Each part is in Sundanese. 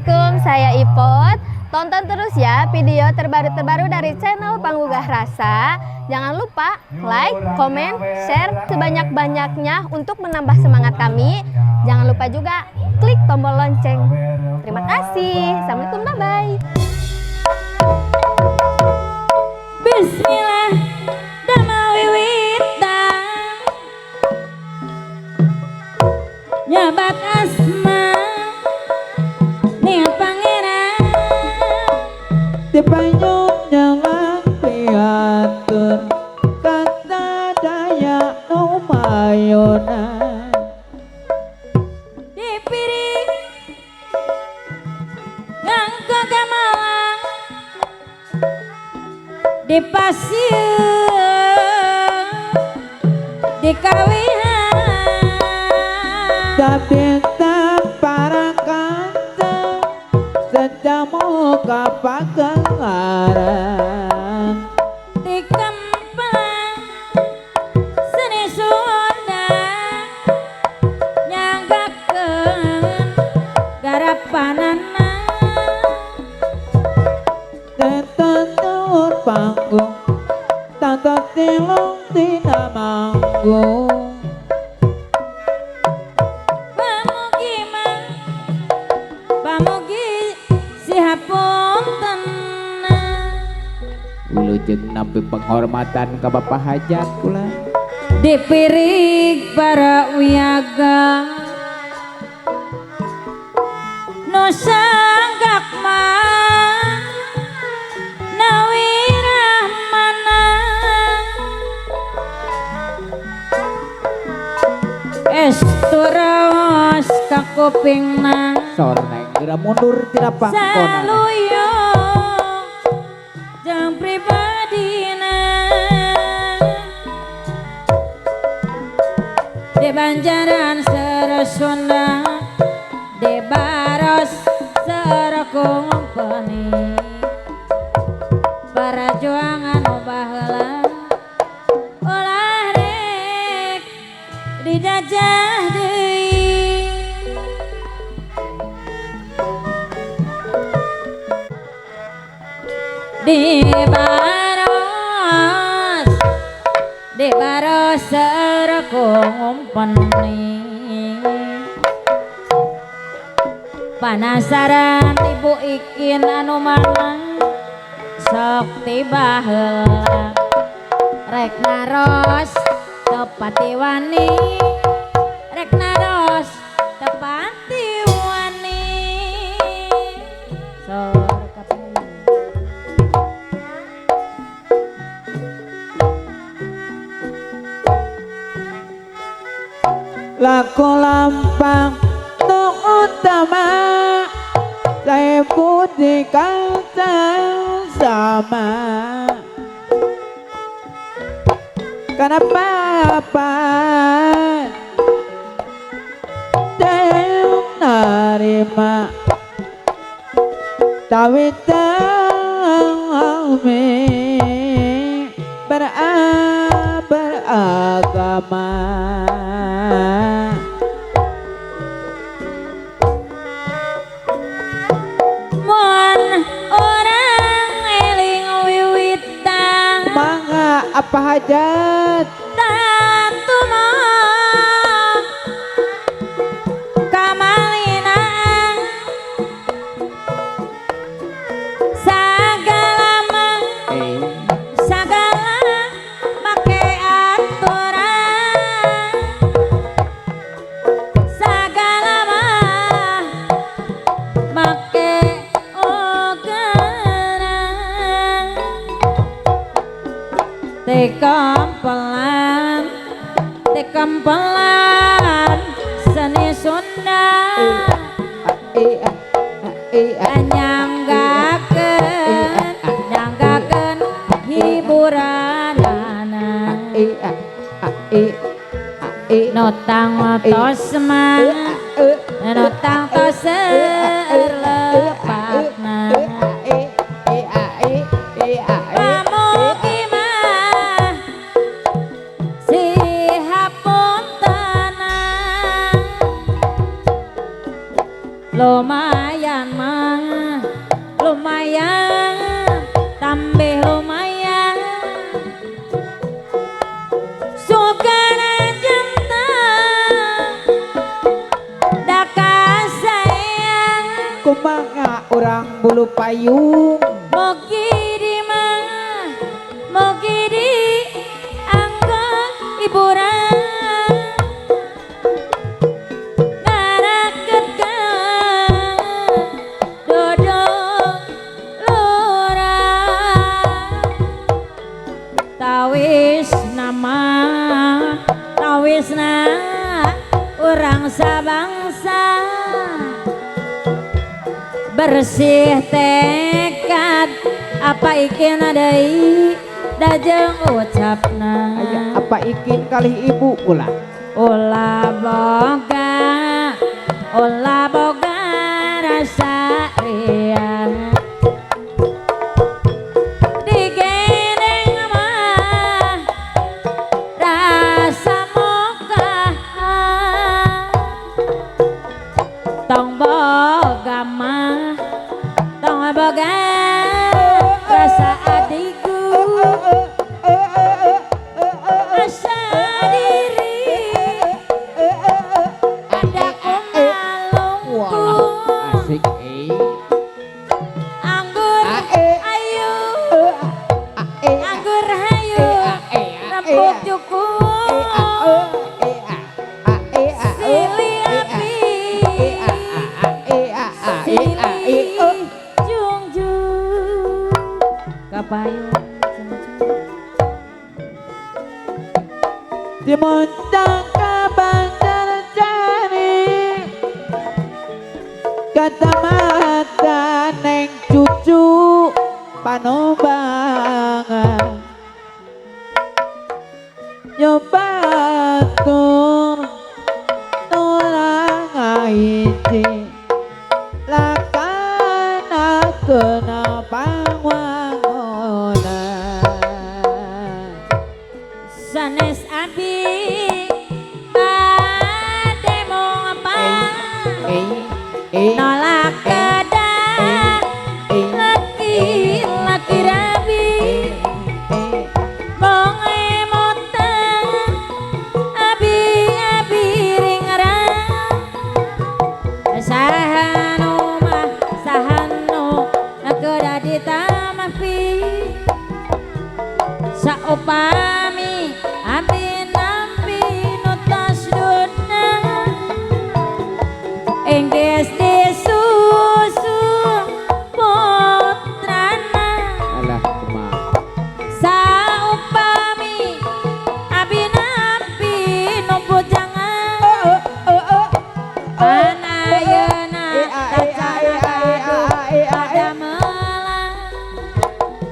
Assalamualaikum, saya Ipot. Tonton terus ya video terbaru-terbaru dari channel Panggugah Rasa. Jangan lupa like, komen, share sebanyak-banyaknya untuk menambah semangat kami. Jangan lupa juga klik tombol lonceng. Terima kasih. Assalamualaikum, bye-bye. Bismillah dama wiwitan nyabat asma niat pangeran dipayung nyalang piatur kata daya numayona dipiring nganggo gamelan di pasir di kawihan dabintan para kanca sejamu kapagelaran di kemplang seni Sunda nyanggakeun garapanana tetentur panggung tata tilung tina manggung pamugi mah pamugi sihapuntenna. Wilujeng nampi penghormatan ka Bapak Hajat kula Dipirig para wiyaga nu sanggak mah nawi rahmana estu raos ka kupingna sorneng geura mundur tina pangkonan saluyo jang pribadina di Banjaran Sera Sunda di Baros Sera Kompeni perjuangan baheula ulah rek dijajah deui. Di Baros, di Baros Sera Kompeni panasaran Ibu Ikin anu mana sok tiba heula rek naros tepati wani rek naros tepati wani sor kapayu. Laku lampang nu utama saya budi kaca sama karena papan narima tawi tami beragama. Mun orang eling wiwitan mangga apa hajat tatumo kamalina sagala mah sagala make aturan sagala mah make ogeran tekampelan seni Sunda nyanggakeun nyanggakeun hiburanana nu tang tos mah nu tang tos seueur lepatna pamugi mah sihapuntenna. Lumayan mah lumayan tambah lumayan sukana jentang daka sayang kumaha urang bulu payung mugi di mah mugi di anggo hiburan tawisna urang sabangsa bersih tekad apa ikin deui dajeng ucapna aya apa ikin kalih ibu ulah ulah boga rasa ria digendeng mah rasa moga tong boga mah tong boga rasa adiku rasa diri ada kumalungku asik anggur ayu anggur hayu rempuk cukup silih api silih jungjung kapayung Dimoncang ke Banjar Cari kata mata neng cucu panombangan nyobatur tulang hiji lakana kena pangwangunan sanes abi bade mung apa nolak kedah laki-laki rabi mong emotan abi-abi ringrang sahanu mah sahanu kedah ditamapi saupami abi nampi nu tos duna enggeus disusu putrana alah kumaha saupami abi nampi nu bujangan pan ayeuna tacan gaduh padamelan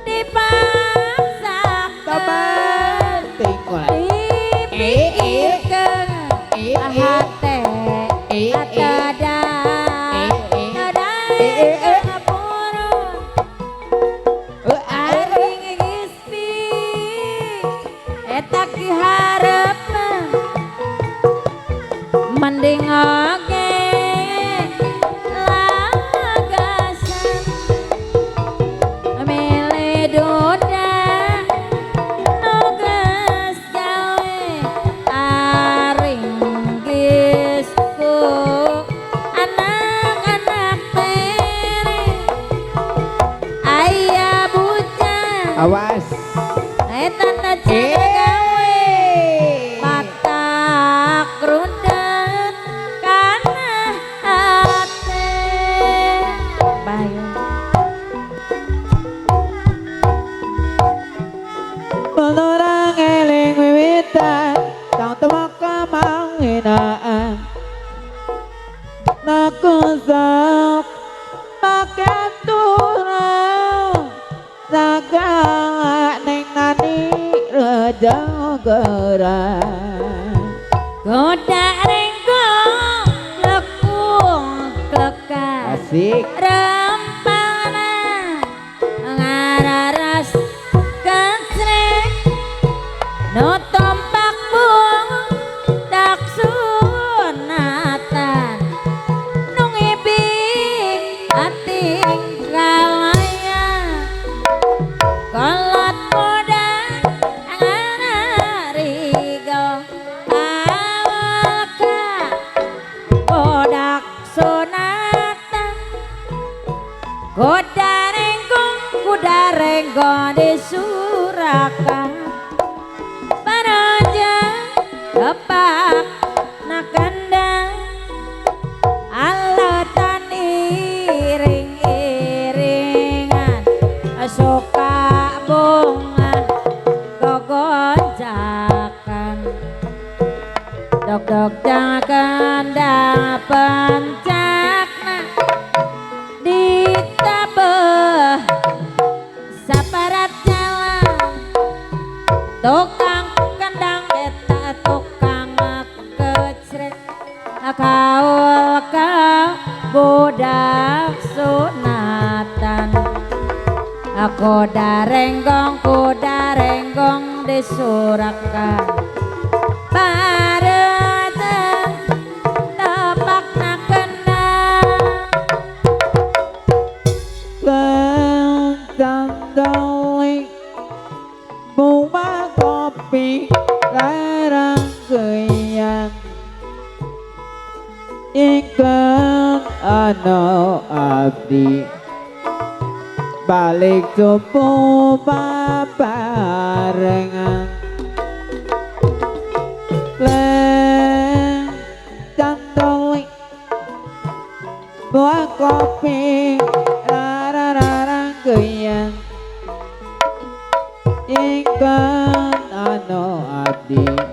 dipaksakeun dipikirkeun hate atada tadaekeun purun aring geus eta ki hareupeun mending oge lagasan milih duda nu geus gawe aring geus ku anak-anak tere aya bujang awas eta tacan gawe matak rundet kana hate bayu Menorang eling wiwitan tang temaka manginaan nakusap make turang naga neng nani reja gerang goda rengkong lekung klekat asik rempana ngararas kecrek nu tompak buang dak sunatan nu ngibing Kuda renggong, kuda renggong di Suraka. Paraja tepak nakandang alatan iring-iringan suka bunga gogonjakan dok-dok kandang pencakna ditabeh saparat jalan tukang kendang eta tukang kecrek kaul ka budak sunatan. Aku darenggong di Suraka. Parete tepak nakendang Tandoli bunga kopi larang geyang ikan ano abdi balik subuh barengan leng candoli buah kopi larang geyang ikan ano abdi.